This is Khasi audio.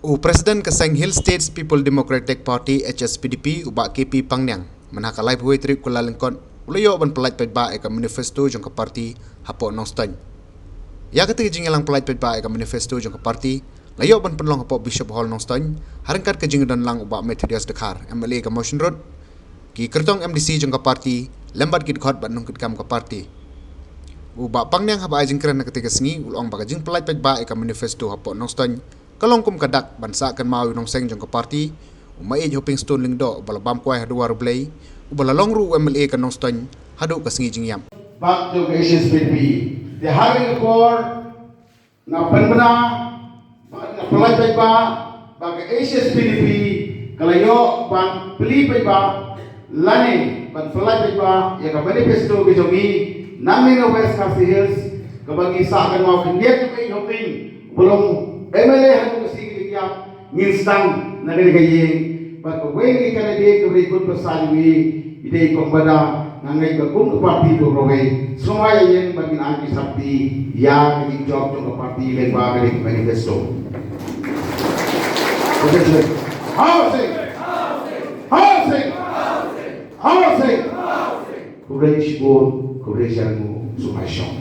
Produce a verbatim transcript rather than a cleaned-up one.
U President ka seng Hill States People Democratic Party, H S P D P, u Bah K P Pangniang, mynha ka laiphew tarik Kyllalyngkot, u la ïoh ban pyllait paidbah ïa ka manifesto jong ka party hapoh Nongstoiñ. Ïa kata ka jingïalang pyllait paidbah ïa ka manifesto jong ka party la ïoh ban pynlong hapoh Bishop Hall Nongstoiñ, ha ryngkat ka jingdon lang u Bah Methodius Dkhar, M L A ka Mawshynrut, ki kyrtong M D C jong ka party, lem bad ki dkhot bad nongkitkam ka party. U Bah Pangniang, haba ai jingkren ha kata ka sngi, u la ong ba ka jingpyllait paidbah ïa ka manifesto hapoh Nongstoiñ ka long kum ka dak ban sah kynmaw ïa u nongseng jong ka party, u Maieit Hopingstone Lyngdoh, uba la bam kwai ha duwar U Blei, uba la long ruh u M L A ka Nongstoiñ haduh ka sngi jingïap. Bad jong ka H S P D P, te ha kane ka por nga pynbna bad nga pyllait paidbah ba ka H S P D P ka la ïoh ban plie paidbah lane ban pyllait paidbah ïa ka manifesto ka jong ngi na Mawshynrut, West Khasi Hills, kaba ngi sah kynmaw khyndiat ïa u Maieit Hoping, uba long M L A haduh ka sngi jingïap. Ngin sdang na kane ka ïing bad kawei na ki candidate kaba dei khun parsai jong ngi, i dei Kong Bada. Nga ngeit ba kum ka party ba kawei, sngewbha ïa ïeng bad ngin ai ki sopti ïa ka jingjop jong ka party lyngba kane ka manifesto. Housing! Housing! Housing! Khublei shibun, khublei shihajar nguh, sngewbha ïa shong.